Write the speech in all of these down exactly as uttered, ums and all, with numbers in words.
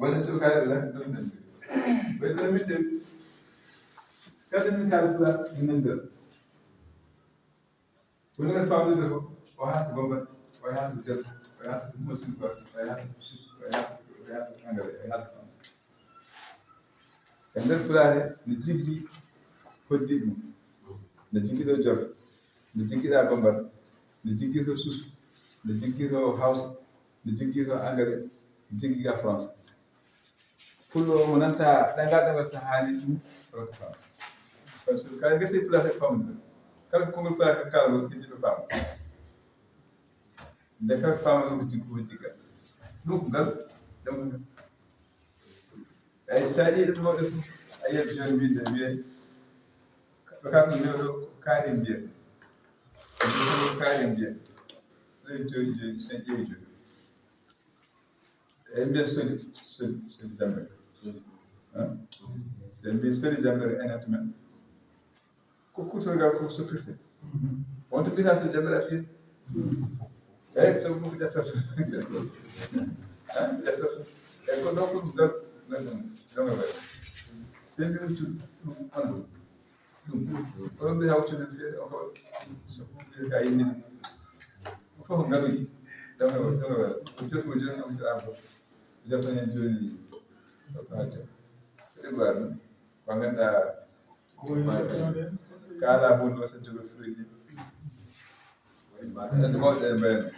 Wala so kaali la ɗon ɗon. Ɓe ɗon minte. Kasi min kaali pula min nan ɗon. Wala ka famɗude ko o haati Bambat, o haati Jal, o haati Mosin Ba, o haati Sus, o haati o haati Angale, o haati France. E nder pulaare ne jiggi hoddiiɗo mum, ne jiggi ɗo Jolof, ne jiggi ɗo Bambat, ne jiggi ɗo Sus, ne jiggi ɗo Hawsa, ne jiggi ɗo Angale, ne jiggi ga France. Pullo mo nanta ɗangal ɗangal so haali ɗum rokka fam. Parce que kala gese pulaar e famde. Kala ko ngol pulaar ka kala won kidi ɗo fam. Nde kala fam ko jikko ko jikka. Ɗum ngal ɗum. Ay sa yi ɗum mo ɗum. Ay yel joni winde wiye. Ko ka ko nyodo kaari mbiye. Ko kaari mbiye. Ɗum joni joni sen ƴeewi joni. E mbiyen sodi sodi sodi jambere. Sodi. Hein? So en mbiyen sodi jambere enen to men. Ko kutorgal ko sopirte. On to mbiyata sodi jambere a fiya. Eyi sabu ɗum ko ƴettata. Hein? Ƴettata. Eyi ko ɗo ko ɗum ɗon ɗon ɗon ɗon waɗi. So en mbiyen ɗum ɗum on ɗum. Ɗum oɗon mbiya hawtude mbiya o ko so ɗum mbiya ka yimɓe ɗum fof ngaluji. Dama dama ko jotumo joni am sira ko jotonen joni ko hajo. Ɗum wa ɗum ko ngannduɗaa kala hunde o so jogo fruit ni. Andi mawɗe e mbayno.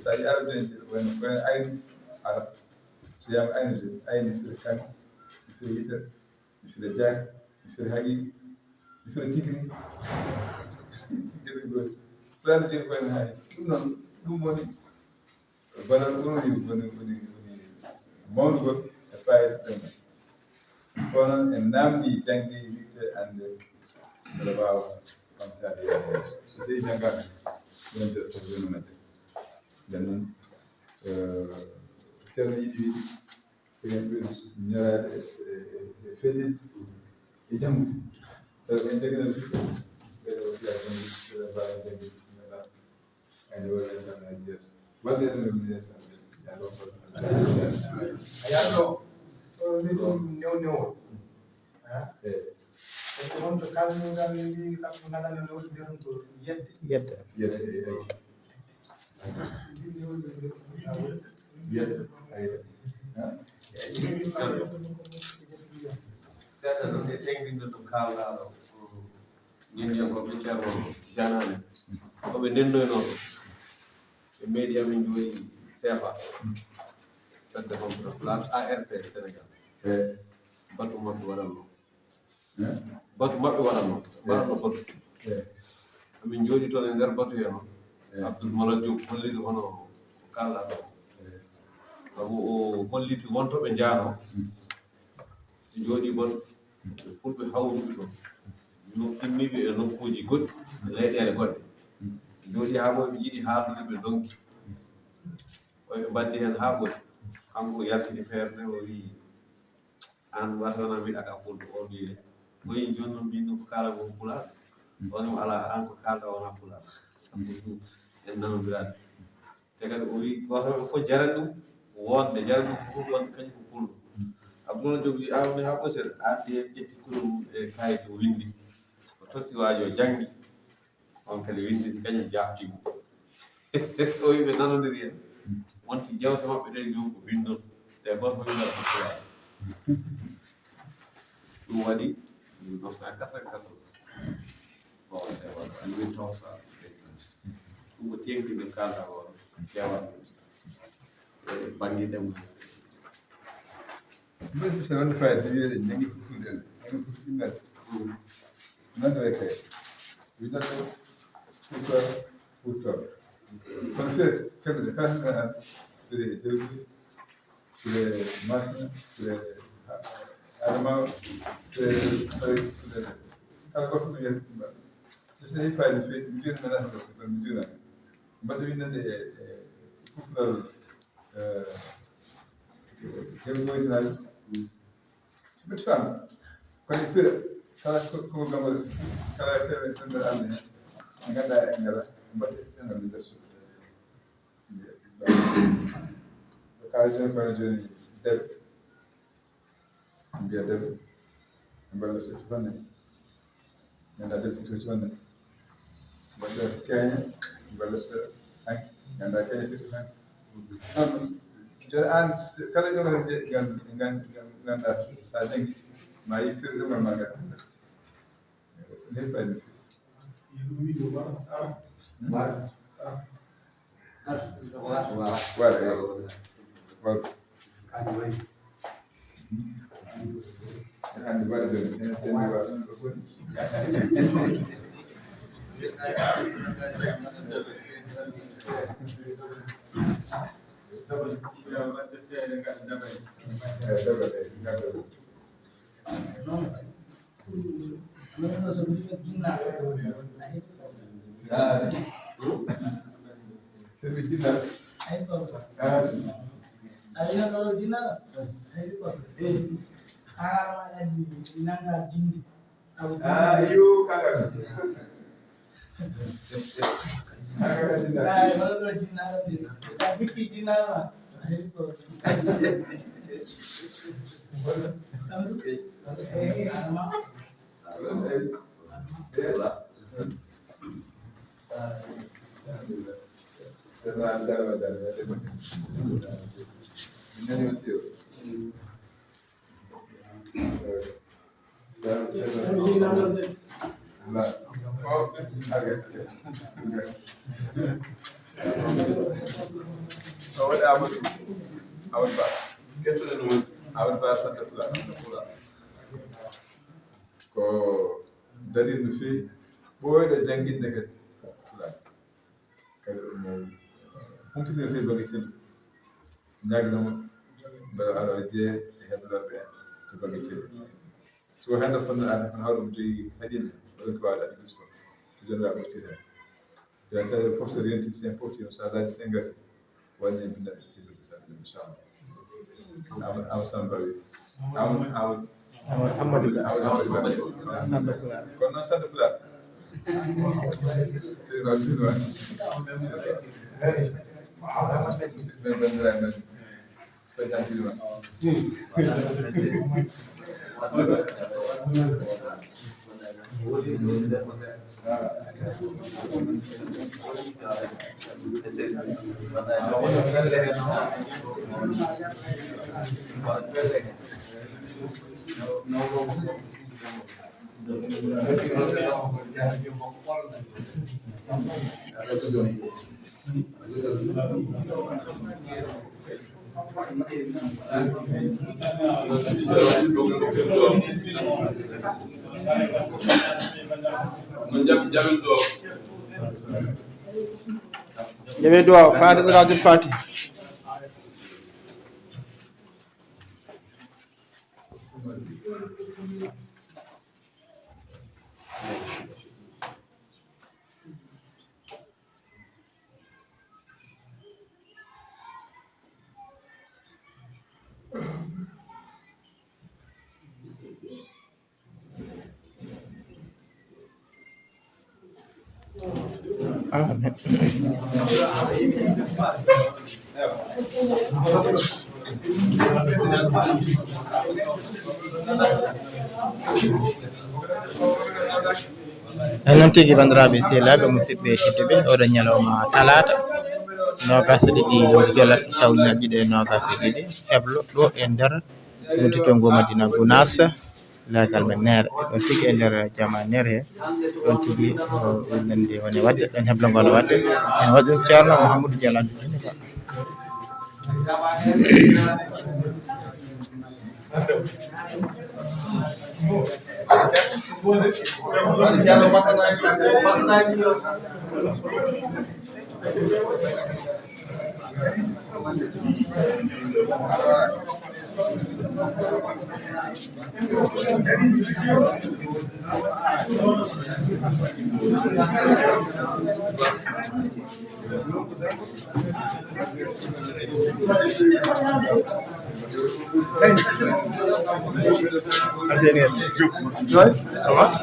So a yi arde wayno wayno aynu ara. So yam aynu aynu firi kan firi yitere. Mi fira jaaki, mi fira haqiiqa, mi fira tigri. Geɗe goɗɗe. Plan de koye no haali. Ɗum noon, ɗum woni valeur ɗum woni woni woni woni mawnugol e fayida ɗum. Kono noon en naamni jannge witte annde mbeɗa waawa ɓamtaade yeeso. So tawi janngaaka ɗum jotto wonumante. Nden noon, eh, ceerno yiɗi wiide ko yen ɓuri ñoraade e fedde e janngude. Tawi en jagginal fii ɓeɗo fiya janngude ɓeɗo mbaawi janngude neɗɗa ene woni en sanna yeeso wadde en woni en sanna. Ayallo. Ɗum newnewo. Eyi. Kono on to kalmi ngal ndi kam ko ngalano no nder ko yedde. Yedde. Yedde. Seeɗa ɗum e teŋɗinde ɗum kaalɗaa ɗo. Ñindiyankooɓe Ceerno Tijaan en. Ko ɓe ndennoynoo ɗo. Ɓe meeɗi amin jooɗi seefa. Fedde Honfre Place A R P Sénégal. Batu maɓɓe waɗatno. Batu maɓɓe waɗatno. Waɗatno batu. Amin jooɗi toon e nder batu hee noon. Abdoul Malal Diop holliti hono ko kaalɗaa ɗo. Sabu o holliti won to ɓe njaanoo. Ɓe njooɗii batu. Ɓe fulɓe hawruɓe ɗoon. Yo timmiiɓe e nokkuuji goɗɗi, e leyɗeele goɗɗe. Ɓe njooɗii haa ɓooyi, ɓe njiɗi haaldude, ɓe ndonki. Ɓooyi ɓe mbaɗdi heen haa ɓooyi. Kanko o yaltini feere nde, o wiyi, "Aan wata wona mbiɗa ka pullo." O wiyi, "Ɓooyi jooni noon, miin noon ko kaalaa ko pulaar." O wiyi, "Alaa, aan ko kaalɗaa wonaa pulaar." Sabu ɗum en nanondiraani. Te kadi o wiyi, gooto maɓɓe fof jarani ɗum wonde, jarani ɗum fof wonde kañum ko pullo. Abdoulaye Diop wiyi, "Aawde haa ɓosere, ardi heen ƴetti kuɗol mum e kaayit o winndi." O totti waajo o janngi, on kadi winndi kañum jaabtii mo. O wiyi ɓe nanondiri heen. Wonti jewte maɓɓe ɗe joom ko winndon. Te gooto fof winndata ko pulaar. Ɗum waɗi mille neuf cent quatre-vingt-quatorze. Bon, ewa, ɗum woni toon sa, ɗum ko teeŋtinde kaalɗaa o, kewal e bannge ɗemngal. Mbeɗa fisa wonde fayda, mi wiya nangi fof fulde, nangi fof ɗimmal. Noon ɗo e kay. Winndata ko fuutor, fuutor. Kono feere, kadi ɓe kala hannde fere e jawdi. Fire Masina, fire Adamawa, fire Fari, fire kala goɗɗo ɗum yahde ɗum mbaɗa. So tawi fayde fewi, mi joni mi nata ɗo, mi jona. Mbaɗa windande e, e, e, fulfulal, e, jewgoytinal. Mbeɗa faami. Kono e pire, kala ko, ko gambol, kala kere, kere Allah, ngada e ngala, mbaɗa e ngala mi lesso. Ko kaali joni, kono joni debbo. Mbiya debbo, mballa so capanɗe nayi. Nganndaa debbo foti capanɗe nayi. Mballa keeña, mballa so hanki. Nganndaa keeña foti hanki. Jooni aan, kala ƴoƴre nde nganndu-, nganndu-, nganndu-, nganndaa so a janngi, ma yi firde mum, ma nganndu. Ndeen fayda. Wala, wala. Wala. Hannde wala, en seni wala. Sirbi jinnaɗo. Ah. Ayi, non, non, jinnaɗo. Ayi, ko. Eh. Ara ma addi, nanga jinde. Ah, yo, kaka. Kaka jinnaɗo. Ayi, non, non, jinnaɗo. Ka sikki jinnaɗo. Ayi, ko. Eh, ara ma. Amadou Ba. Kettoɗen ɗum, Amadou Ba, Santa Fula, Santa Fula. Ko dalil no feewi, ɓooyɗo jannginde kadi Pulaar. Kadi omo humpitini no feewi bannge cellal. Ñaaginoo mo, mbela Allah o jeye e heblooɓe en to bannge cellal. So hannde fotno arde, kono hawri omo jogii haqiiqa, o ronki waawde addude bisko. Ko jooni waɗa ɓocciri heen. Yo tawi fof so renti, sen pofti, so Alaaji Sen garti, wonde en binndaaɓe Sirri Sall, inchallah. Amadou, Amadou Samba Ba wi. Amadou, Amadou. Amadou Hammadou Ba. Amadou Hammadou Ba. Samba Pulaar. Kono noon Samba Pulaar. Sirri Ba, Sirri Ba. Sirri Ba. Musidɓe, banndiraaɓe men. Jaɓe duwaaw, Faatiha, Salaatul Faatiha. Amin. En noon tigi, banndiraaɓe sehilaaɓe, musidɓe tedduɓe, oɗo ñalawma talaata, noogaas e ɗiɗi lewru jolat, sawñaaji ɗe noogaas e ɗiɗi, heblo ɗo e nder Wonti to ngo Madina Gunaas, leegal men Neere. Ɗon tigi e nder jama Neere he. Ɗon tigi, o, wonande woni waɗde, ɗon heblo ngo no waɗde. En waɗi ɗum Ceerno Mouhamadou Diallo Abdou Dine Ba.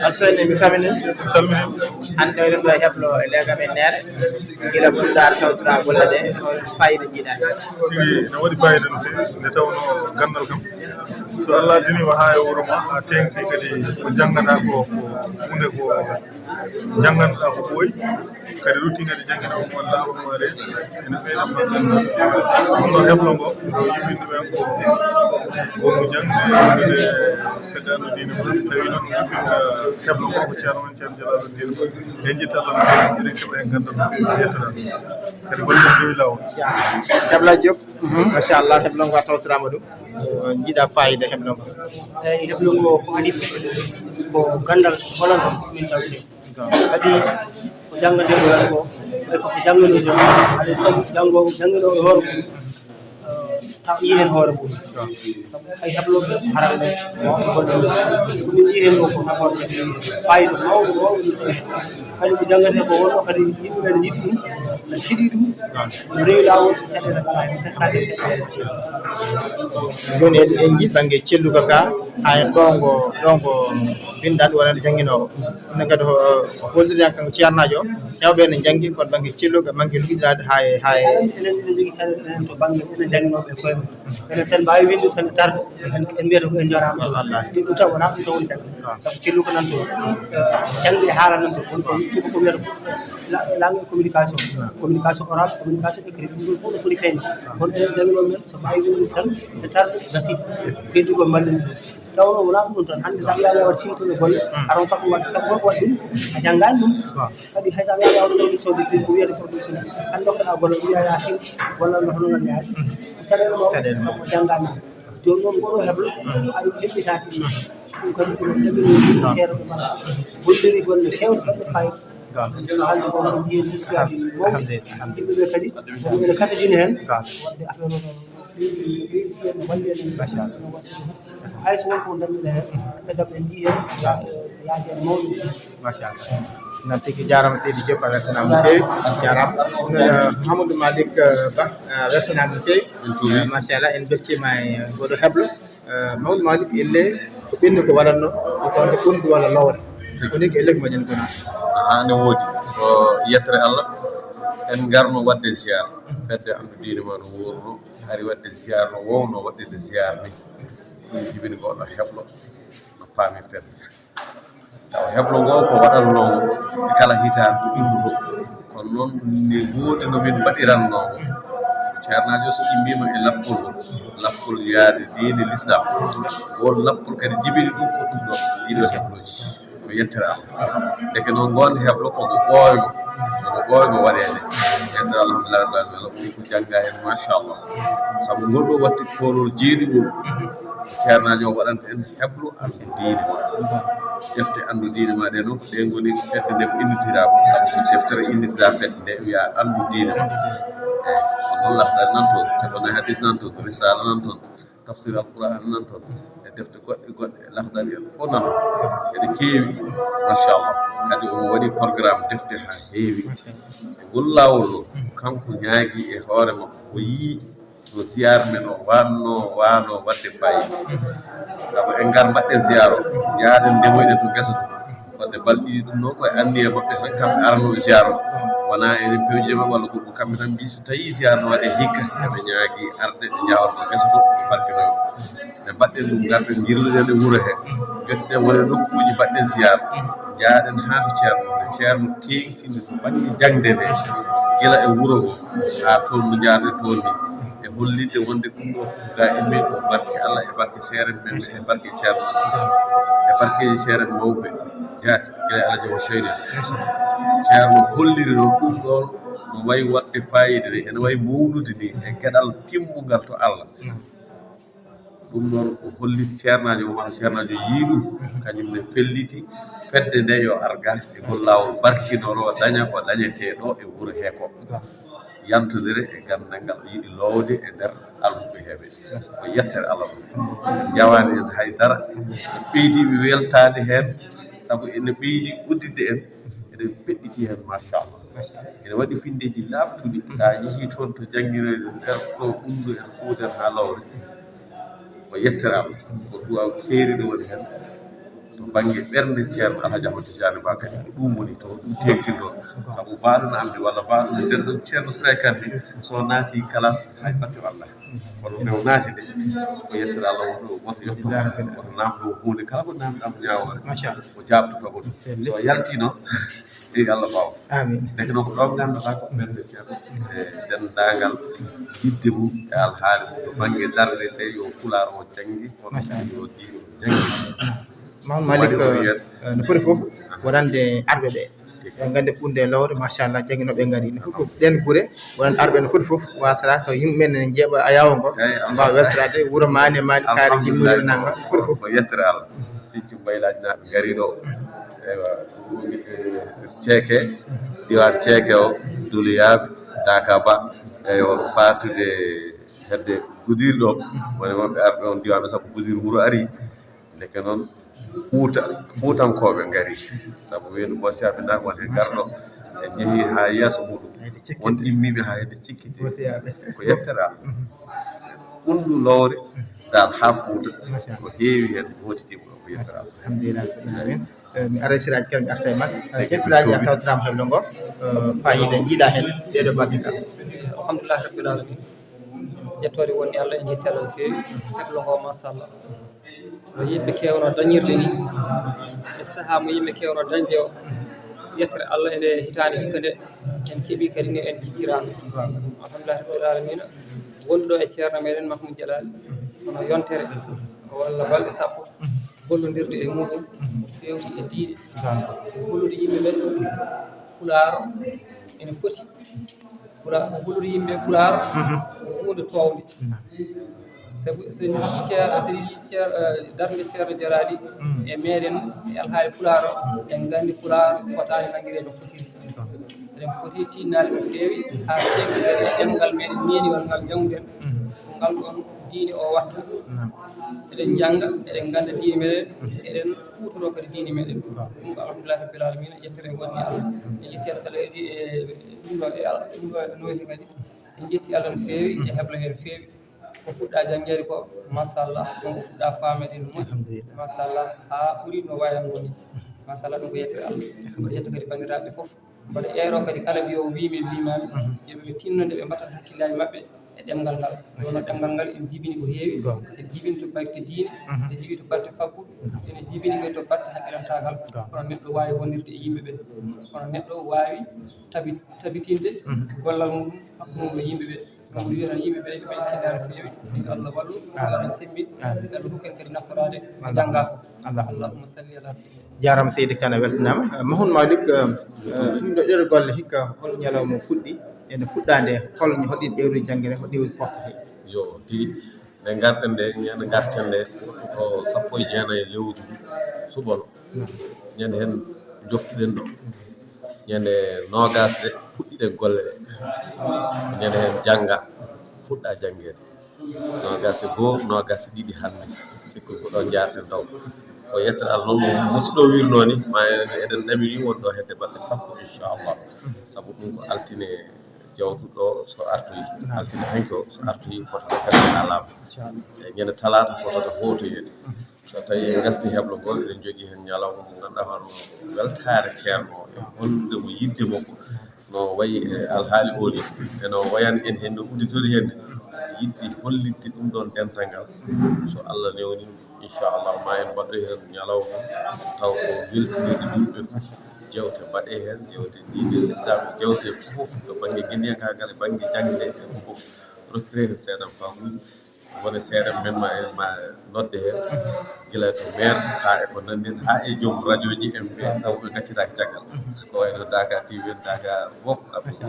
Alseyni, mi salmini. Hannde eɗen ɗo e heblo e leega men Neere. Gila puɗɗaare tawtoɗaa golle ɗe, hol fayida njiɗaa? Tigi ene waɗi fayida no feewi, nde tawnoo ganndal kam, so Allah addaniima haa e wuro ma, a teeŋti kadi ko njanngaɗaa ko, ko huunde ko njannganɗaa ko ɓooyi, kadi rutti kadi janngina ko on laaɓa ma reedu, ene ɓeyda ma ganndal. Ɗum ɗo heblo ngo, ko yuɓɓinde men ko, ko mo janngude e wondude fedde anndu diine ma. Tawi noon yuɓɓinta heblo ngo ko Ceerno men, Ceerno Jalaalu Diine. En njiɗta Allah no feewi, eɗen keɓa heen ganndal no feewi, yettoraade. Kadi golle ɗe njowi laawol. Hebla Diop, mhm, machallah, heblo ngo a tawtoraama ɗum. Jiɗa fayida heblo ngo. Eyi, heblo ngo ko adii fof ko ganndal bolonto min tawte. Kadi ko janngandirɗo ko, ko jannganoojo, alaa e sago janngoowo, jannginoowo e hoore mum, eh, taw yiyi heen hoore mum. Sabu hay heblooɓe ko haralɓe, mawɓe golle mum. Ko min yiyi heen ɗo ko nafoore, fayida mawɗo, mawɗo. Kadi ko janngate ko wonno kadi yimɓe ɓe ne njiɗi ɗum, ɓe keɗi ɗum, no rewi laawol, caɗeele ngalaa heen, teskaade caɗeele. Jooni en, en njii bannge celluka ka, haa en ɗo ngo, ɗo ngo binndanɗo wonande jannginoowo. Ɗum ne kadi ko, ko hollidiran kanko ceernaajo o, heewɓe ne njanngi kono bannge celluka, bannge luɗɗinaade haa e, haa e. Enen, enen, enen njogii caɗeele enen to bannge enen jannginooɓe e koye men. Enen sen mbaawi winndude tan e tarde, en, en mbiyata ko en njoraama. Wallaahi. Ɗum, ɗum tan wonaa ɗum tan woni jannde. Sabu celluka nan toon, eh, jannde e haala nan toon. Woni ko, ko, ko wiyata ko la-, langue et communication. Communication orale, communication écrite, ɗum ɗon fof no foti feeñde. Kono enen jannginooɓe men, so mbaawi winndude tan e tarde, gasi. Heddi ko mballin ɗum. Tawnoo wonaa ɗum ɗon tan. Hannde so a wiyaama waɗ ciwtude golle, aɗa on kaɓɓo waɗde. Sabu gorko waɗi ɗum, a janngaani ɗum. Kadi hay so a wiyaama waɗ production de film, ko wiyata production. Hannde ndokkeɗaa golle, wiya Yaasin, gollal ngal hono ngal yaari. Caɗeele mawɗe, caɗeele mawɗe. Sabu a janngaani ɗum. Jooni noon, ngoɗo heblo, ari ko heɓɓitaaki ɗum. Ɗum kadi ko ɗum ɗaɓɓirooji ceerno Umar. Golliri golle keewɗe baɗɗe fayida. So hannde ko on njiyii diskaaji mawɗi. Alhamdulillah. Yimɓe ɓe kadi, ko ɗum ene katojini heen. Waɗde affaire o noon, ɓeydi, ɓeydi fiyande, walli en. Machallah. Hay so won ko dañɗen heen, ɓe kam en njiyii heen, ya-, yaajere mawɗo. Machallah. Noon tigi, jaaraama seydi Diop, a weltanaama no feewi. Jaaraama. Eh, Mamadou Malick, eh, Ba, a weltanaama no feewi. En tuubi. Eh, machallah, en mbeltiima e ngoɗo heblo. Eh, Mamadou Malick, elle ko ɓenni ko waɗatno, ko wonde ɓunndu walla lowre. Ko ni ko elle ko mbaɗen ko noon. Haa, ne woodi. Ko yettere Allah. En ngarno waɗde ziyaar. Fedde anndu diine ma no wuurno. Ari waɗde ziyaar no woowno waɗirde ziyaar ni. Ɗum jibini ko ɗo heblo no paamirten. Tawa heblo ngo ko waɗatnoo kala hitaande ko immotoo. Kono noon ne woodi no min mbaɗirannoo ngo. Ceernaajo so immiima e lappol ngol, lappol yaade diine Lislaam, ngol lappol kadi jibini ɗum ko ɗum ɗo, ɗiɗo heblooji. Ko yettere Allah. Ndeke noon ngoon heblo ko ngo ɓooyngo, ko ngo ɓooyngo waɗeede. Yettere Alhamdulillahi Rabbil Aalamiina, Allah ɓuri ko jannga heen, machallah. Sabu ngol ɗo watti koolol jeeɗigol, ko ceernaajo o waɗanta en heblo anndu diine ma. Defte anndu diine ma ɗe noon, ko ɗe ngoni fedde nde ko innitiraa ko, sabu ko deftere innitiraa fedde nde, wiyaa anndu diine ma. Eyi, ko noon Lahdari nan toon, Capanɗe Hadis nan toon, Risaala nan toon, Tafsir Alquraan nan toon, e defte goɗɗe goɗɗe, Lahdari en fof nan toon. Eɗe keewi, machallah. Kadi omo waɗi programme defte haa heewi. E ngol laawol o, kanko ñaagii e hoore makko, o yii no ziyaar men o waanno, waano waɗde fayida. Sabu en ngar mbaɗɗen ziyaar o, njaaden ndemoyɗen to gesa to. Fodde balɗe ɗiɗi ɗum noon, ko e anniya maɓɓe tan, kamɓe arano e ziyaar o. Wonaa eɗen pewjide maɓɓe walla goɗɗum. Kamɓe tan mbii so tawii ziyaar no waɗee hikka, eɓe ñaagii arde, ɓe njaha to gesa to, ɓe barkinoyo. Nde mbaɗɗen ɗum, ngarɗen, njilluɗen e wuro he. Njoɗɗen won e nokkuuji, mbaɗɗen ziyaar. Njaaɗen haa to ceerno, nde ceerno teeŋtini to bannge jaŋde nde, gila e wuro ngo, haa toon no njaarɗen toon ni. E hollitde wonde ɗum ɗo fof ga imme ko barke Allah, e barke seere men, e barke ceerno, e barkeeji seere mawɓe jaati, gila e Alhaji Oumar Seydi. Ceerno holliri noon ɗum ɗoon no wayi waɗde fayida ni, ene wayi mawnude ni, e geɗal timmungal to Allah. Ɗum noon ko holliti ceernaajo, wona ceernaajo yii ɗum, kañum ne felliti fedde nde yo ar ga e ngol laawol barkinoro, daña ko dañetee ɗo e wuro he ko. Yantondire e ganndal ngal yiɗi loowde e nder almuɓe heɓe. Ko yettere Allah ɗum. Njawaani en hay dara. Ɓeydiiɓe weltaade heen, sabu ene ɓeydi udditde en, eɗen peɗɗiti heen, machallah. Ene waɗi pinndeeji laaɓtuɗi. So a yehii toon to jannginoyde nder ɗo ɓunndu en fuuden haa lowre. Ko yettere Allah, ko duwaaw keeriiɗo woni heen. To bannge ɓernde Ceerno Alhaji Ahmad Tijani Ba kadi, ko ɗum woni to, ɗum teeŋtinɗo. Sabu mbaaɗo no anndi walla mbaaɗo no nden ɗon Ceerno Sira Kandi, so naati kalaas, hay batte walla. Kono nde o naati de, ko yettere Allah, woto, woto yetto, woto naamdo huunde, kala ko naamɗo am ñaawoore, o jaabtoto ɗum. So yalti noon, e Allah baawo. Amin. Ndeke noon ko ɗoon ngannduɗaa ko ɓernde Ceerno e denndaangal yidde mum e alhaali mum to bannge darnde nde yo Pulaar o janngi, kono kadi yo diine o janngi. Maam Malik, eh, no foti fof wonande arɓe ɓe. Eɗen nganndi ɓurnde e lowre, machallah, jannginooɓe ngari. No foti fof ɗeen gure, wonande arɓe no foti fof, wasata so yimɓe men ne njeeɓa a yawo ngo, mbaawa weltoraade wuro Maane, Maane Kaari, Gimmori, nanga, no foti fof. Ko yettere Allah. Siccu Mbaylaaj naaɓe ngari ɗo. Eywa, Ceeke, diwan Ceeke o, Duliyaaɓe, Dakaba, eywa, faatude hedde Gudiir ɗo. Woni maɓɓe arɓe on diwan ɗo, sabu Gudiir wuro ari. Ndeke noon, Fuuta, Fuutankooɓe ngari. Sabu weendu Boosiyaɓe naaɓe won heen garɗo. En njehii haa yeeso muɗum. Won immiiɓe haa hedde cikkiti. Ko yettere Allah. Ɓunndu lowre, dal haa Fuuta. Ko heewi heen, gootitii ko yettere Allah. Alhamdulillah, rabbil alamin. Eh, mi aray siraaji kala, mi arta e mak. Eh, ke siraaji a tawtoraama heblo ngo, eh, faayiida njiiɗa heen ɗeeɗo balɗe kala. Alhamdulillah, rabbil alamin. Ƴettoore woni Allah, en njetti Allah no feewi. Heblo ngo, machallah. No yimɓe keewno dañirde ni, e sahaa mo yimɓe keewno dañde o, yettere Allah, ene hitaande hikka nde, en keɓii kadi ne en cikkiraano. Alhamdulillah, rabbil alamina. Wonɗo e ceerno meɗen Mahmoud Jalal, kono yontere walla balɗe sappo, gollondirde e muɗum, ko feewti e diine, gollude yimɓe ɓen, Pulaar ene foti, Pulaar, gollude yimɓe Pulaar, ko huunde toowde. Sabu so njii ceer-, so njii ceer-, eh, darnde Ceerno Jaraali e meɗen e alhaali Pulaar o, en nganndi Pulaar fotaani nanngireede no fotiri. Eɗen poti tinnaade no feewi haa teeŋti kadi e ɗemngal meɗen neeniwal ngal njannguɗen. Ko ngal ɗoon diine o wattu. Eɗen njannga, eɗen ngannda diine meɗen, eɗen kuutoroo kadi diine meɗen. Ɗum ko alhamdulillahi rabbil alamina, yettere woni Allah. En yetti Allah kadi e ɗum ɗo, e Allah, ɗum ɗo noyti kadi. En njetti Allah no feewi, e heblo heen feewi. Ko fuɗɗa janngeede ko, machallah, ɗum ko fuɗɗa faameede no moƴƴi. Alhamdulillah. Machallah, haa ɓuri no wayatnoo ni. Machallah, ɗum ko yettere Allah. Mboɗo yetta kadi banndiraaɓe fof. Mboɗo eero kadi kala mbiyo wiimi, wiimaami, yo ɓe tinno nde ɓe mbaɗata hakkillaaji maɓɓe e ɗemngal ngal. Nde wonno ɗemngal ngal ene jibini ko heewi. Ene jibini to batte diine, ene jibini to batte faggudu, ene jibini kadi to batte hakkilantaagal. Kono neɗɗo waawi wondirde e yimɓe ɓe. Kono neɗɗo waawi tabi-, tabitinde gollal muɗum hakkunde mum e yimɓe ɓe. Kanko wiya tan yimɓe ɓe, ɓe tinnaare feewi. Yo Allah wallu, yo Allah semmbin, yo Allah hokku en kadi naftoraade ko janngaa ko. Allahumma salli ala sayyidina. Jaaraama seydi Kane, weltanaama. Eh, Mahmoud Malick, eh, eh, ɗum ɗo ɗeɗo golle hikka, hol ñalawma fuɗɗi? Ene fuɗɗaande, hol, hol ɗin ɗewri janngere, hol ɗewri pofte? Yo, tigi. Nde ngarten nde, ñande ngarten nde, ko sappo e jeenayi e lewru suɓolo. Ñande heen joftuɗen ɗo. Ñande noogaas de, puɗɗiɗen golle ɗe. Ñande heen jannga, fuɗɗa janngeede. Noogaas e goo, noogaas e ɗiɗi hannde. Sikku ko ɗo njaarten taw. Ko yettere Allah noon, no musiɗɗo o wiirnoo ni, ma en, eɗen ɗamini won ɗo hedde balɗe sappo, inchallah. Sabu ɗum ko altine jawtuɗo so artoyi. Altine hanki o so artoyi, fotata gasde haa laaɓa. Inchallah. E ñande talaata fotata hootoyeede. So tawii en ngasni heblo ngol, eɗen njogii heen ñalawma mo ngannduɗaa hoore mum weltaare ceerno o, e hollude mo yiɗde makko, no wayi e alhaali o ni, e no wayani en heen, no udditori heen, yiɗde hollitde ɗum ɗoon dental ngal. So Allah newni, inchallah, ma en mbaɗɗo heen ñalawma, taw ko weltinirde yimɓe fof, jeewte mbaɗee heen, jeewte diine Islam, jeewte fof, to bannge ngenndiyankaagal, e bannge jaŋde, e fof, rokkiree heen seeɗa faamuuji. Woni seeɗa men ma en ma nodde heen, gila to maire, haa e ko nanndi heen, haa e joom rajooji M P, taw ɓe ngaccitaaki caggal. Ko wayi no Daga T V en, Daga fof,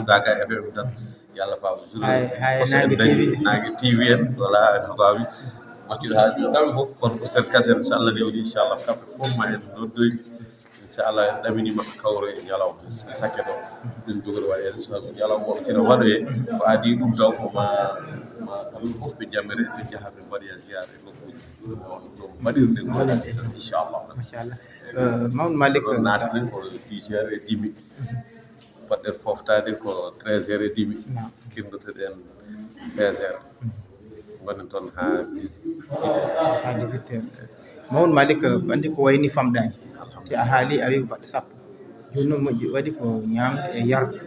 Daga F M tan. Yo Allah faabu. Hay, hay, Naange T V. Naange T V en, wala, no mbaawi maccude haa kamɓe fof, kono ko seen kasen, so Allah newni, inchallah, kamɓe fof ma en noddoy. Inchallah, en ɗamini maɓɓe kawro e ñalawma sakke ɗo. Ɗum jogori waɗeede, so ñalawma o kina waɗoye, ko adii ɗum taw ko ma, ma kamɓe fof ɓe jammere, ɓe njaha ɓe mbaɗoya ziyaare e nokkuuji. Ɗum on, ɗum mbaɗirde ngol, inchallah. Machallah. Eh, Mawn Malik, ɗo naatɗen ko dix heures et demi. Poɗɗen foftaade ko treize heures et demi. Naam. Kirdotoɗen seize heures. Ngonɗen toon haa dix-huit heures. Haa dix-huit heures. Mawɗum Malik, anndi ko wayni famɗaani. Te a haali a wi ko baɗɗo sappo. Jooni noon moƴƴi waɗi ko ñaamde e yarde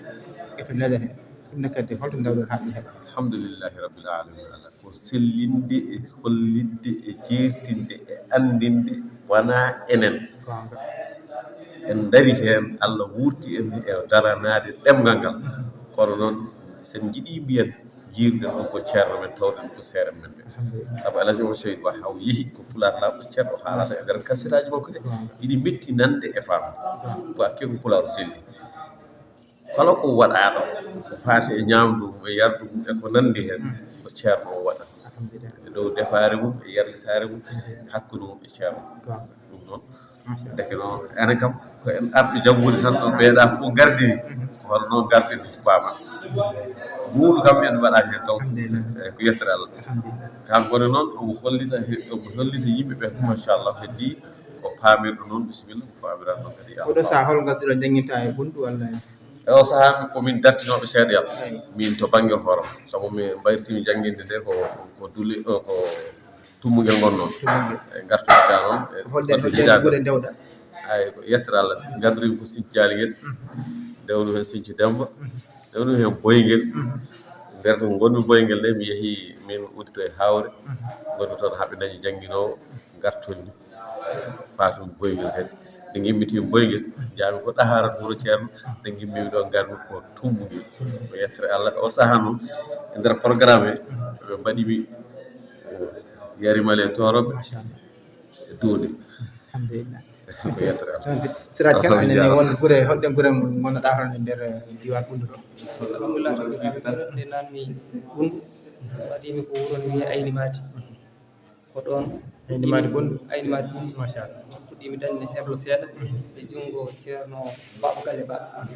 e to leɗɗe he. Ɗum ne kadi holto ndawɗon haa ɗum heɓa? Alhamdulillahi Rabbil Alamina. Ko sellinde e hollinde e jeertinde e anndinde wonaa enen. Goonga. En ndarii heen, Allah wuurti en e daranaade ɗemngal ngal. Kono noon, so en njiɗii mbiyen, jiiruɗen ɗum ko ceerno men, tawɗen ɗum ko seeɗa men ɓe. Alhamdulillah. Sabu Alhaji Oumar Seydi Ba, haw yehi ko pulaar laaɓɗo ceerno haalata e nder kasiraaji makko he. Goonga. Iɗi metti nande e faam. Goonga. Ko hakke ko pulaar o selli. Kala ko waɗaaɗo, ko faati e ñaamdu mum, e yardu mum, e ko nanndi heen, ko ceerno o waɗata. Alhamdulillah. E dow defaare mum, e yarlitaare mum, e hakkunde mum e ceerno. Goonga. Ɗum noon, machallah. Ndeke noon, enen kam, ko en arɓe janngude tan, ɗo ɓeeɗa fof ngardini, ko hono noon ngarɗen, en paama. Mbuuɗu kam en mbaɗaani heen taw. Alhamdulillah. Eeyi, ko yettere Allah. Alhamdulillah. Kanko ne noon, omo hollita, omo hollita yimɓe ɓe, machallah, heddii ko paamirɗo noon, bisimilla, ko faamiraa noon kadi, Allah. Oɗo sahaa, hol ngadduɗon jannginta e Ɓunndu walla e? E oo sahaa, ko min dartinooɓe seeɗa yam. Eeyi. Min to bannge hoore am. Sabu mi mbayrtii mi jannginde nde ko, ko duli, ko tummungel ngon noon. Tummungel. E ngartudi ga noon, e holden, baɗɗo holden hidaande. Gure ndewɗa? Ay, ko yettere Allah. Ngartudi ko Sinthiou Dialigel. Mhm. Ndewnu heen Sinthiou Demba. Mhm. Ndewnu heen Boyngel. Mhm. Nder to ngonmi Boyngel nde, mi yehi, min uddito e Haawre. Mhm. Ngonmi toon haa ɓe ndañi jannginoowo, ngartumi. Fatum Boyngel kadi. Nde ngimmitii Boyngel, njaami ko ɗaharat wuro ceerno, nde ngimmiimi ɗo ngarmi ko Tumbungel. Ko yettere Allah, o sahaa noon, e nder programme he, ɓe mbaɗi mi, eh, Yarimal e Tooroɓe, machallah, e Duude. Alhamdulillah. Ko yettere Allah. Ɗon de, Siraji Kane, anen ne won gure, holɗen gure ngonnoɗaa toon e nder, eh, diiwaan Ɓunndu to? Alhamdulillah, nde naammi Ɓunndu, waɗi mi ko wuro no wiyee Ayni Maadi. Ko ɗoon Ayni Maadi Ɓunndu? Ayni Maadi Ɓunndu. Machallah. Fuɗɗiimi dañde heblo seeɗa e junngo ceerno Baba Galle Ba.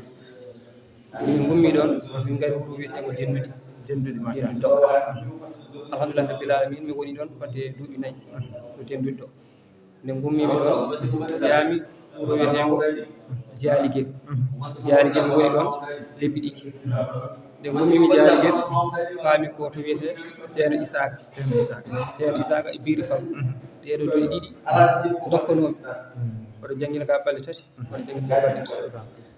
Min ngummi ɗoon, min ngari wuro wiyeteengo Dennduɗi. Dennduɗi, machallah. Dennduɗi Dokka. Alhamdulillah Rabbil Alamina, mi woni ɗoon fodde duuɓi nayi to Dennduɗi ɗo. Nde ngummiimi ɗoon, yaami wuro wiyeteengo Jaaligel. Jaaligel mi woni ɗoon lebbi ɗiɗi. Nde ngummiimi Jaaligel, paami ko to wiyetee Seeno Isaaka. Seeno Isaaka. Seeno Isaaka e Biiri Fal. Mhm. Ɗee ɗoo duuɗi ɗiɗi ndokkanoomi. Mhm. Mboɗo janngina ka balɗe tati, mboɗo janngina ka balɗe tati.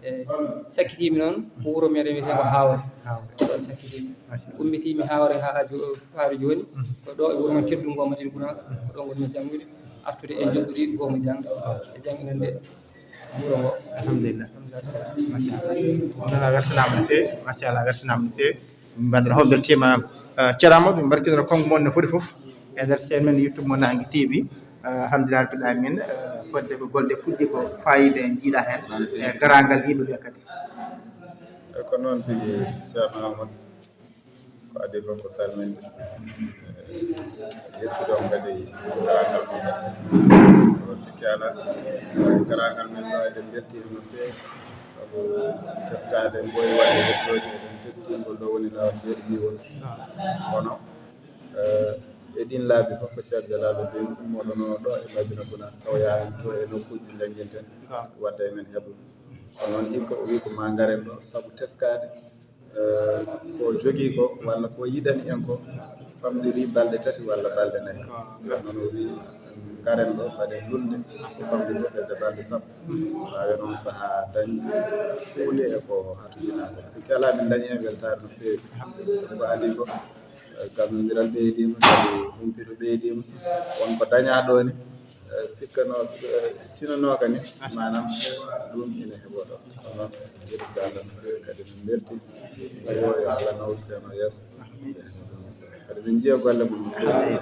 E cakkitiimi noon ko wuro meɗen wiyetee ko Haawre. Haawre. Ko ɗoon cakkitiimi. Machallah. Ummitiimi Haawre haa jo-, haa jooni. Mhm. Ko ɗo e wuro men teddungo Madina Gounass. Mhm. Ko ɗo ngonmi janngude. Artude e njoɓɓudi goomu jannga e jannginande wuro ngo. Alhamdulillah. Alhamdulillah. Machallah. Ɗum noon a weltanaama no feewi. Machallah, a weltanaama no feewi. Min mbanndira fof mbeltiima, eh, ceerno Amadou, min mbarkindira konngo mon no foti fof e nder chaîne men YouTube mo Naange T V. Eh, alhamdulillah rabbil alamin, eh, fodde ko golle puɗɗi ko faayiida en njiiɗa heen. Eh, garaangal yimɓe ɓe kadi. Eh, ko noon tigi, ceerno Amadou. Ko adii fof ko salminde, eh, yettude on kadi garaangal mon. Ko sikki alaa, garaangal men ɗo eɗen mbeltii heen no feewi, sabu teskaade mboy waɗde hettooji, eɗen teskii ngol ɗo woni laawol jeeɗiɗiwol. Kono, eh, e ɗiin laabi fof ko Ceerno Jalaalu Diin ummoɗono ɗo e Madina Gunaas, tawoya en to e nokkuuji jannginten, wadda e men heɓude. Kono noon hikka o wii ko maa ngaren ɗo, sabu teskaade, eh, ko jogii ko, walla ko yiɗani en ko, famɗirii balɗe tati walla balɗe nayi. Ngam noon o wii, ngaren ɗo, mbaɗen lulnde, so famɗi fof hedde balɗe sappo. Mbaawen oon sahaa dañde huunde e ko hatojinaa ko. Sikki alaa, min ndañi heen weltaare no feewi. Sabu ko adii ko, eh, gannondiral ɓeydiima, kadi humpito ɓeydiima. Won ko dañaa ɗo ni, eh, sikkanoo, eh, tinanooka ni, maanaam ɗum ina heɓoo ɗo. Kono noon, yettude Allah no feewi, kadi min mbeltii. Yo Allah nawru Seeno yeeso. Kadi min njiya golle mum no feewi.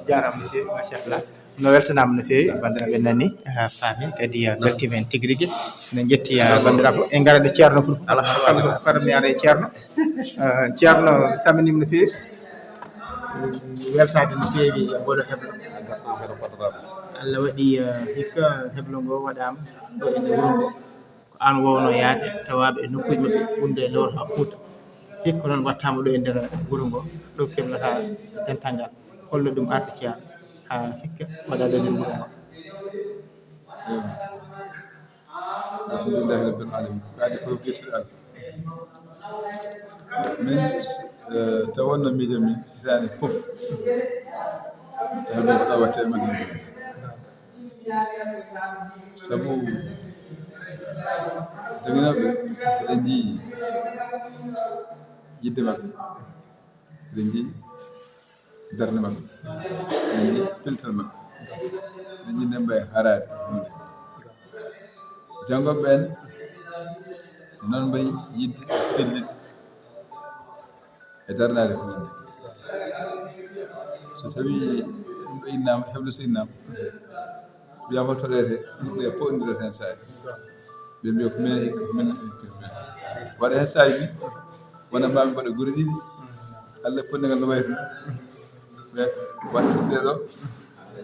Jaaraama no feewi, machallah. No weltanaama no feewi, banndiraaɓe nani, eh, faami, kadi, eh, mbeltiima heen tigi rigi. Min njetti, eh, banndiraaɓe. En ngarat e ceerno fof. Alhamdulillah. Kono mi ara e ceerno. Eh, ceerno, salminiima no feewi. Weltaade no feewi e ngol heblo. Allah waɗi, eh, hikka heblo ngo waɗaama ɗo e nder wuro ngo. Ko aan woowno yahde tawaaɓe e nokkuuji maɓɓe wonde e lewru haa Fuuta. Hikka noon waɗtaama ɗo e nder wuro ngo, ɗo keblata dental ngal. Holno ɗum ardi, ceerno, haa hikka waɗaade e nder wuro ngo? Alhamdulillahi rabbil alamin. Ko adii fof ko yettude Allah. Min Eh, taw wonno miijo mi hitaande fof. Tawi ko ɗo watte Madina. Sabu joginoɓe, eɗen njii yidde maɓɓe, eɗen njii darnde maɓɓe, eɗen njii pellital maɓɓe, eɗen njii nde mbaye haraade hunde. Janngoɓe ɓen noon mbayi yidde fellitde e darnaade hunde. So tawi ɗum ɗo innama, heblo so innama, wiya hol toɗeete, ɓurɗe e poɗndirata heen saari. Ɓe mbiya ko minen hikka, ko minen hikka, ko minen. Waɗa heen saari ɗi, wona mbaami mbaɗa gure ɗiɗi, Allah ponndingal no wayi ɗum. Ɓe waɗa ɗum ɗe ɗo,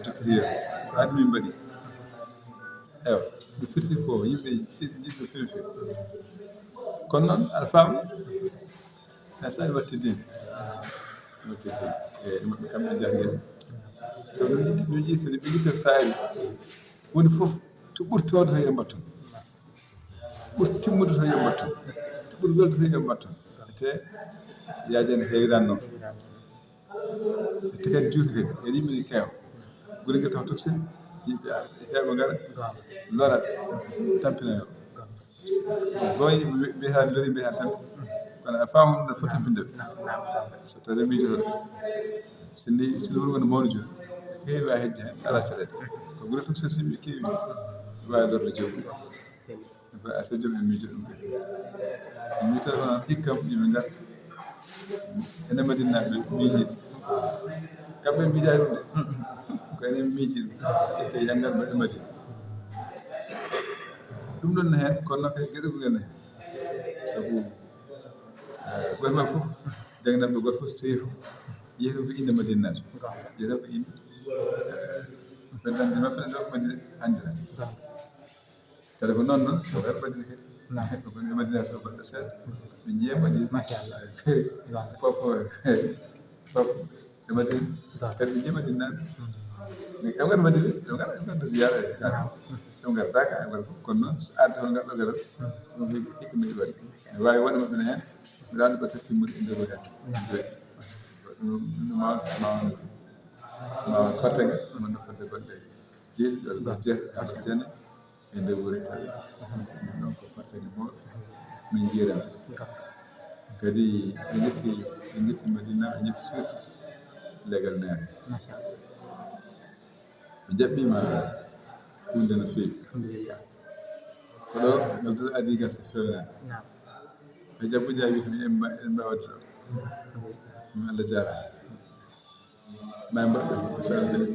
jokkita ko haɗi min mbaɗi. Ewa, ɗum firti ko yimɓe jiɗɓe jiɗɓe fewi fewi. Kono noon, aɗa faama, hay so a waɗti diine, waɗti diine. E, maɓɓe kamɓe njahgel. Sabu min jiɗi, min jiɗi, min jiɗi ko saari. Woni fof, to ɓurti wonde to yo mbatton. Ɓurti timmude to yo mbatton. To ɓuri welde to yo mbatton. Te, yaajani heewiran noon. Te kadi juuti kadi, e yimɓe ɗi keewa. Gure ngel tawa toksen, yimɓe ar-, heewa ngara, lora, tampina yo. Bon, yimɓe mbi-, mbiyata lori, mbiyata tampi. Kono a faama ɗum no foti tampinde. So tawi miijoto, sinno, sinno wuro woni mawni jooni, heewi wawi hejje heen, ala caɗeele. Ko gure toksen, sinno ɓe keewi, wawi lorde joomum. Ba a sejjo ɓe miijo ɗum kadi. Miijo ɗum hikka yimɓe ngar. Ene Madina ɓe miiji. Kamɓe miijaani ɗum de. Ko enen miiji ɗum. Hikka yanngal ɓe Madina. Ɗum ɗon ne heen, kono noon kay geɗe ko ene heen. Sabu, eh, goto maɓɓe fof, jannginanɓe goto fof, sehil fof, yiyata ko innde Madina naajo. Yiyata ko innde, eh, ɓe nganndi maɓɓe ɗo ko Madina anndira. Tawi ko noon noon, ko e Madina kadi. Naam. Ko e Madina so baɗɗo seeɗa. Ɓe njiya Madina. Machallah. Fof, fof e Madina. Naam. Kadi ɓe njiya Madina naaɓe. Mm. Ne ɓe ngara Madina, ɓe ngara, ɓe ngara ziyara. Naam. Ɓe ngara daka, ɓe ngara fof. Kono noon, so aade toon ngarɗo garal, ɗum hikka, hikka mi waɗi. Mi waawi wonde maɓɓe ne heen, mi ɗaano ɓe tati timmude e nder heen. Naam. Ɗum, ɗum ma, ma, ma fartaŋŋe, ɗum no fodde golle jeeɗiɗi, walla jeetati, walla jeenayi. E nder wuro Italie. Min ɗon ko fartaŋŋe mawɗo. Min njiiraa. Kadi ɓe njetti, ɓe njetti Madina, ɓe njetti surtout legal neene. Machallah. Ɓe jaɓɓiima huunde no feewi. Alhamdulillah. Ko ɗo ngal dul adi gas fewnani. Naam. Ɓe jaɓɓo jaabi tan en mba-, en mbawa ɗo. Alhamdulillah. Min Allah jaaraama. Maa en mbaɗ ɗo hikka so Allah jaɓi.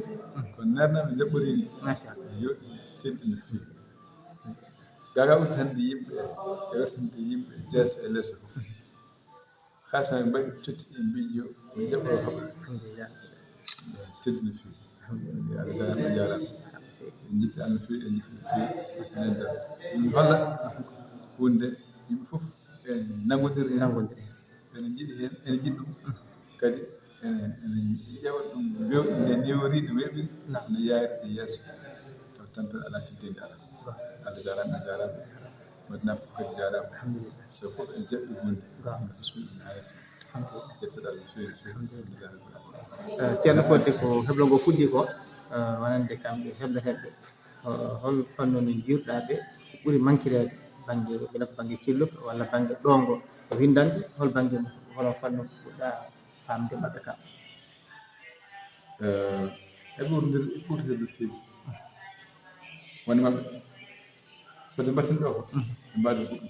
Kono neernaaɓe njaɓɓoriiɗi. Machallah. Yo ɗum teddin no feewi. Gaga udditande yimɓe, e wertinde yimɓe jeese e leso. Haa so en mbaɗi totti en mbiɗi yo, yo jaɓɓoro haɓɓo. Alhamdulillah. Teddin no feewi. Alhamdulillah. Yo Allah jaaraama, a jaaraama. En njetti Allah no feewi, en njetti no feewi. Enen tan. Ɗum holla wonde yimɓe fof en nanngondir heen. Nanngondir heen. Ene njiɗi heen, ene njiɗi ɗum. Kadi ene, ene ƴeewa ɗum wew-, nde newori, nde weeɓiri, naam, no yaaride yeeso. Taw tampere alaa, teddeendi alaa. Naam. Allah jaaraama, a jaaraama. Madina fof kadi jaaraama. Alhamdulillah. So fof en jaɓɓi huunde. Naam. En kusni ɗum haa yeeso. Alhamdulillah. Ƴettude Allah no feewi, no feewi. Alhamdulillah. Alhamdulillah. Eh, Ceerno Fodde, ko heblo ngo fuɗɗi ko, eh, wonande kamɓe hebleteeɓe. Ho-, hol fannu no njiiruɗaa ɓe ko ɓuri mankireede bannge, mbele ko bannge celluka walla bannge ɗowngo e winndannde, hol bannge mum, hol fannu ɓurɗaa faamde maɓɓe kam? Eh, eɓɓordir, eɓɓordir no feewi. Woni maɓɓe, fodde mbaɗten ɗo ko, mhm, ɓe mbaɗa ɗum.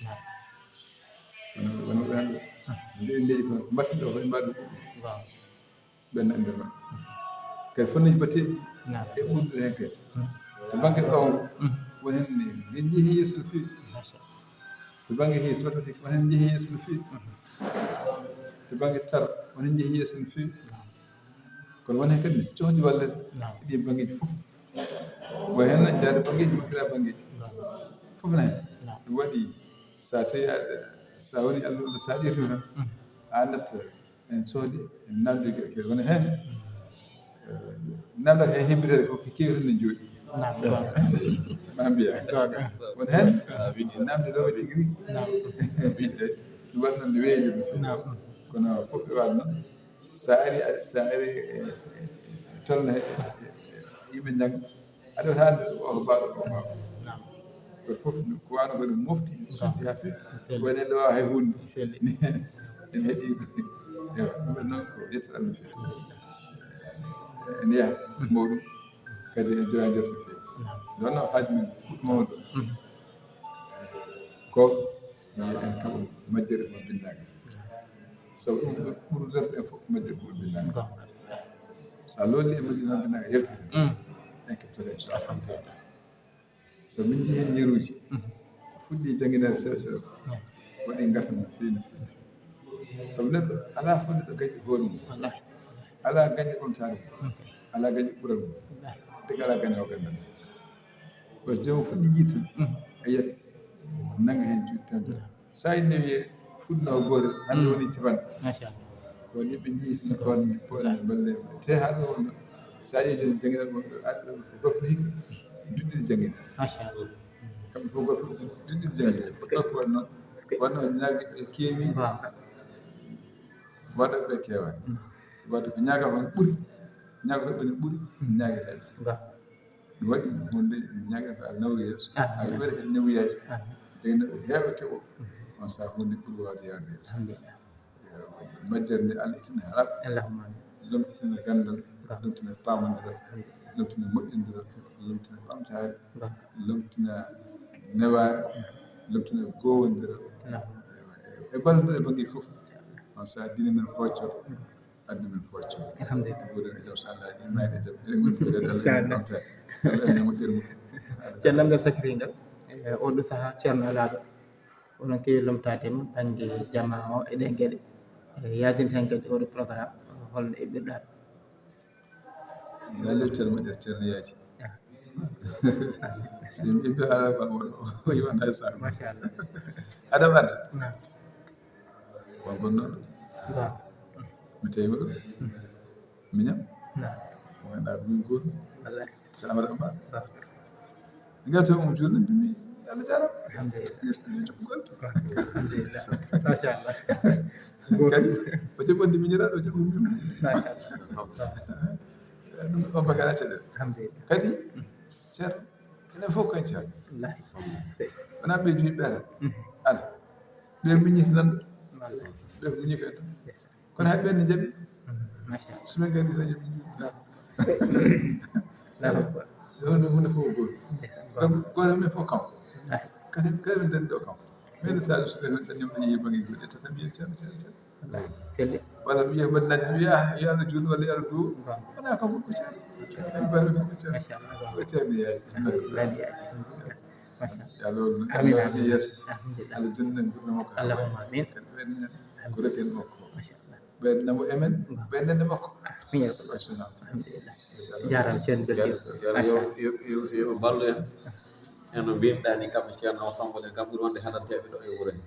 Naam. Woni, woni, woni, mhm, nde, nde ko mbaɗten ɗo ko ɓe mbaɗa ɗum. Waaw. Ɓen e nder maɓɓe. Kadi fannuuji baɗteeɗi, naam, e ɓurɗe heen kadi. Mm. To bannge ɗowngo, mm, won heen ne, ne njehii yeeso no feewi. Machallah. To bannge hees, matematik, won heen njehii yeeso no feewi. Mm. To bannge tar, won heen njehii yeeso no feewi. Naam. Kono won heen kadi ne cohli walleede, naam, e ɗii banngeeji fof. Won heen ne jaade banngeeji, makkira banngeeji. Naam. Fof ne heen. Naam. Ɗum waɗi, so a tawi a, so a woni Allah, so a ƴeewtiima tan, mm, a anndat en soodi, en naamndi geɗe keewɗe. Woni heen, eh, naamnda ko e hemmbitede ko keewi tan ne jooɗi. Naam, goonga. Ma mbiya. Goonga. Woni heen, ah, windi. Naamnde ɗo tigi rigi. Naam. Windi. Ɗum waɗi noon ne weeyi ɗum. Naam. Kono fof ɓe waɗa noon, so ari, so ari, e, e, e, tolna he, e, e, yimɓe njannga, aɗa wata haalde o ko baaɗo, o ko baaɗo. Naam. Kono fof ko wano ko ɗum mofti, suddi haa feewi. Selli. Woni ɗo hay huunde. Selli. Ene heɗi. Ewa, ɗum ɗon noon ko yettere Allah no feewi. En yaha mawɗum, kadi en jowa njorto feewi. Naam. Ɗon noon haaju men fuɗɗo mawɗo. Mhm. Ko yo en kaɓo majjere mo binndaangal. Sabu ɗum ɓuri rewɓe en fof ko majjere mo binndaangal. Goonga. So a looli e majjere mo binndaangal yaltiti, mm, en keɓtoto inchallah. Alhamdulillah. So min njii heen yeruuji, mm, ko fuɗɗi jannginaade seeɗa seeɗa, mm, waɗi ngartam no feewi no feewi. Sabu neɗɗo alaa fof neɗɗo gañɗo hoore mum. Wallahi. Alaa gañɗo ɓamtaare mum. Ok. Alaa gañɗo ɓural mum. Wallahi. Tigi alaa gañɗo o ganndal. Ko joom fuɗɗi yiide tan, mm, a yiyat nannga heen juuɗe tan. Mm. So a inni wiye fuɗnoo gooto, hannde, mm, woni capanɗe. Machallah. Ko ni ɓe njii ɗum ko poɗnde, poɗnde, wallahi, balle. Te haa ɗo wonno, so a yii jooni jannginal mon ɗo, aɗa ɗo gorko hikka, duɗɗiɗi janngina. Machallah. Kamɓe fof gorko duɗɗiɗi janngina. Ko tokko waɗ noon, waɗno ñaagi ɓe keewi, waɗa ɓe keewaani. Mm. Wadde ko ñaaga on ɓuri, ñaaga ɗo ɓe ɓuri, mm, ñaagitaade. Ga. Ɗum waɗi hunde ñaagita ko Allah nawri yeeso. Ah, Allah waɗi kadi newuyaaji. Ah. Tawi neɗɗo heewa keɓo. Mm. On saha hunde ɓuri waawde yaade yeeso. Alhamdulillah. Yo majjere nde Allah ittane haraɓe. Allahumma amin. Lomtina ganndal, ga, lomtina paamondiral, alhamdulillah, lomtina moƴƴondiral, lomtina ɓamtaare, ga, lomtina newaare, lomtina gowondiral. Allahumma. E ballondiral e bannge fof. On saha diine men foccoo. Ga. Aduna men fof, alhamdulillah. Mboɗon e jam, so Allah jaɓi, mayde jam. Eɗen ngondi ko Allah, inchallah, Allah en moƴƴere mum. Ceerno, lamndal sakkitingal, e oɗo sahaa, Ceerno Alaaɗo, oɗon keewi lomtaade mo bannge jamaa o e ɗee geɗe. E yaajinde heen kadi oɗo programme, holno eɓɓirɗaa ɗum? Yo Allah yoɓ Ceerno moƴƴere, Ceerno Yaaji. Ah. So yimɓe ɓe alaa ko o yiwanta e saha. Machallah. Adam Arde. Naam. Wa gonnoɗo. Naam. Mi tawi ɗo. Mm. Miñam. Naam. Wonɗa min goto. Wallahi. Sa amata ma. Naam. Ngal to mo julde mi. Allah jaram. Alhamdulillah. Alhamdulillah. Machallah. Kadi o jaɓɓonde miñiraɗo, o jaɓɓonde. Machallah. Ɗum on bagala caɗel. Alhamdulillah. Kadi, mm, Ceerno, enen fof ko en Ceerno. Wallahi. Wonaa ɓe jui ɓeere. Mm. Ala. Ɓe miñiti nan. Wallahi. Ɓe ko miñi ko en tan. Yes. Kono hay ɓen ne jaɓi. Mm, machallah. So min ngardi tan jaɓi. Allahu Akbar. Yo, no hunde fof ko gooto. Yes. Kam gooto men fof kam. Wallahi. Kadi, kadi min dañi ɗo kam. Min tawi so kadi min dañi ɗo yehi bangge goɗɗi, etta tan mbiyen Ceerno, Ceerno, Ceerno. Wallahi, selli. Walla mi wiya, mbaɗi naati, mi wiya, ah, yo Allah juutnu walla yo Allah duwo. Goonga. Wonaa kam ko Ceerno. Ceerno, en mbaɗi fof ko Ceerno. Machallah, goonga. Ko Ceerno Yaaji. Alhamdulillah, Yaaji. Machallah. Yo Allah, amin, yo Allah, amin, yeeso. Alhamdulillah. Allah juutnu en gurdam makko. Allahumma amin. Kadi ɓen en, amin, ko reken makko. Machallah. Ɓen namo emen, goonga, ɓen nene makko. Amin, ya rabbal alamin. Machallah. Alhamdulillah. Jaaraama, Ceerno Basiiru. Ceerno, Ceerno, yo, machallah, yo, yo, yo, yo ballu en. E no mbiyɗaa ni, kamɓe Ceerno Awa Samb en, kam ɓuri wonde haɗanteeɓe ɗo e wuro he.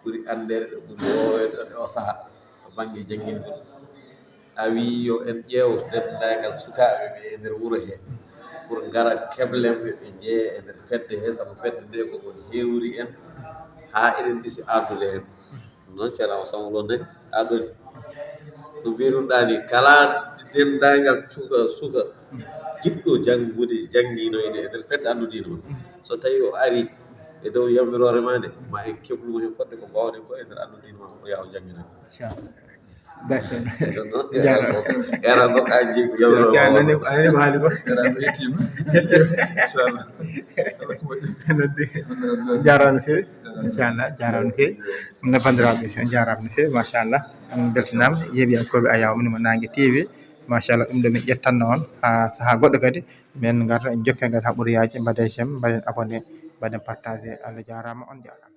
Ɓuri anndeede ɗo, ɓuri wooweede ɗo e o saha, to bannge janngingol. A wii yo en ƴeew denndaangal sukaaɓe ɓe e nder wuro he, pour ngara keblen ɓe, ɓe njeeya e nder fedde he, sabu fedde nde ko ko hewri en, haa eɗen ɗisi ardude heen. Ɗum noon, Ceerno Awa Samb Lo nani, a ɗoni. No mbiruɗaa ni, kala denndaangal suka, suka jiɗɗo janngude, jannginoyde e nder fedde anndudiino ma. So tawi o ari e dow yamiroore ma nde, ma en keblu mo heen fodde ko mbaawɗen ko e nder anndudiino ma, o yaha o janngina. Inchallah. Gasii. Ɗum noon, jaaraama. Eran ɗo ka jeygu yamiroore ma. Ceerno, a nani ko haali ko? Eran ɗo yettiima. Inchallah. Noddi. Jaaraama no feewi. Inchallah, jaaraama no feewi. No banndiraaɓe, on njaaraama no feewi, machallah. On mbeltanaama, yeeɓiyankooɓe Ayaw Mum Naange T V. Machallah, ɗum ɗo min ƴettanno on haa sahaa goɗɗo kadi. Min ngarta, en jokka ngal haa ɓuri yaajde, mbaɗen j'aime, mbaɗen abonné, mbaɗen partagé. Allah jaaraama, on njaaraama.